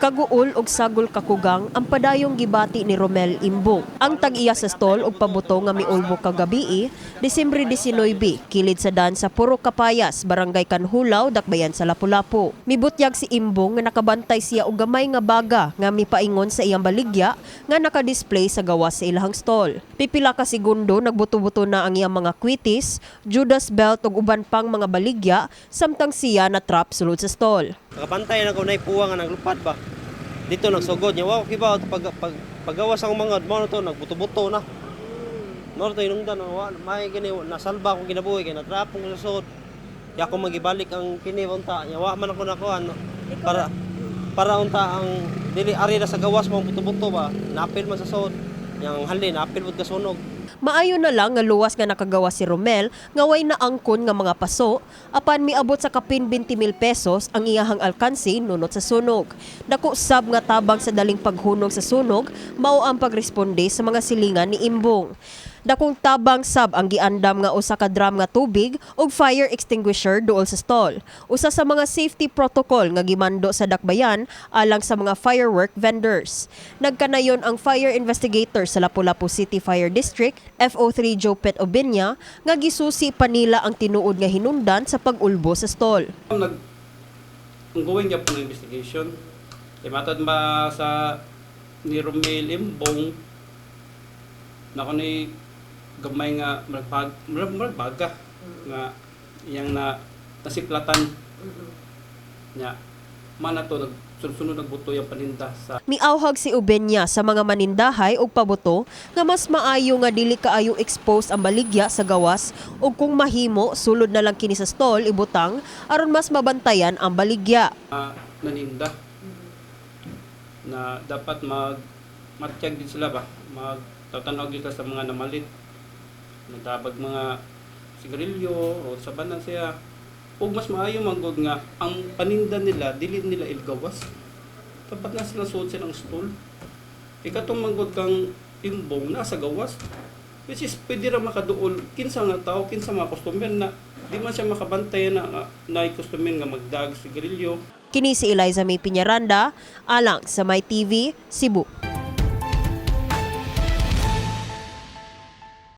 Kaguol og sagol kakugang ang padayong gibati ni Romel Imbong. Ang tag-iya sa stall og pabuto nga miulbo kagabii, Disyembre 19, kilid sa dan sa Puro Kapayas, Barangay Canjulao, Dakbayan sa Lapu-Lapu. Mibutyag si Imbong nga nakabantay siya og gamay nga baga nga mipaingon sa iyang baligya nga nakadisplay sa gawas sa ilahang stall. Pipila ka segundo, nagbuto-buto na ang iyang mga kwitis, Judas belt ug uban pang mga baligya samtang siya na trap sulod sa stall. Nakabantay na ko na puwa nga naglupad ba. Dito nagsugod niya. Wow, kiba pag pagawas ang mga mo to, nagbuto-buto na. Mao to inungdan, wa may gini nasalba akong kinabuhi kay natrap ko sa sud. Ya ako magibalik ang kini unta nya wa man ako nakuan para unta ang dili ari na sa gawas mo ang buto-buto ba, napil man sa sud yang halin, napil pud kasunog. Maayo na lang nga luwas nga nakagawa si Romel nga way naangkon nga mga paso, apan miabot sa kapin 20 mil pesos ang iyahang alkansi nunot sa sunog. Dako sab nga tabang sa daling paghunog sa sunog mao ang pagresponde sa mga silingan ni Imbong. Dakong tabang sab ang giandam nga usa ka drum nga tubig ug fire extinguisher duol sa stall. Usa sa mga safety protocol nga gimando sa Dakbayan alang sa mga firework vendors. Nagkanayon ang fire investigator sa Lapu-Lapu City Fire District, FO3 Jopet Obinya, nga gisusi pa nila ang tinuod nga hinungdan sa pag-ulbo sa stall. Nag ongoing gyapon ang investigation. Kay matod ba sa ni Romel Imbong na ni gamay nga murag baga nga iyang na nasiplatan nya man na to, nagsunod nagbuto yung paninda sa Miawhag si Ubenya sa mga manindahay og pabuto nga mas maayo nga dili kaayo expose ang baligya sa gawas ug kung mahimo, sulod na lang kini sa stall ibutang aron mas mabantayan ang baligya. Naninda na dapat matiyag din sila ba, magtatanaw din sila sa mga namalit, nagtabag mga sigarilyo o sa banan siya, ug mas maayo manggod nga ang paninda nila dili nila ilgawas, dapat na sila suot silang stool. Ikatong manggod kang Imbong nasa gawas, which is pwede ra makaduol kinsa nga tao, kinsa mga customer na di man siya makabantay na na customer nga magdag sigarilyo. Kini si Eliza May Piñaranda, alang sa My TV, Cebu.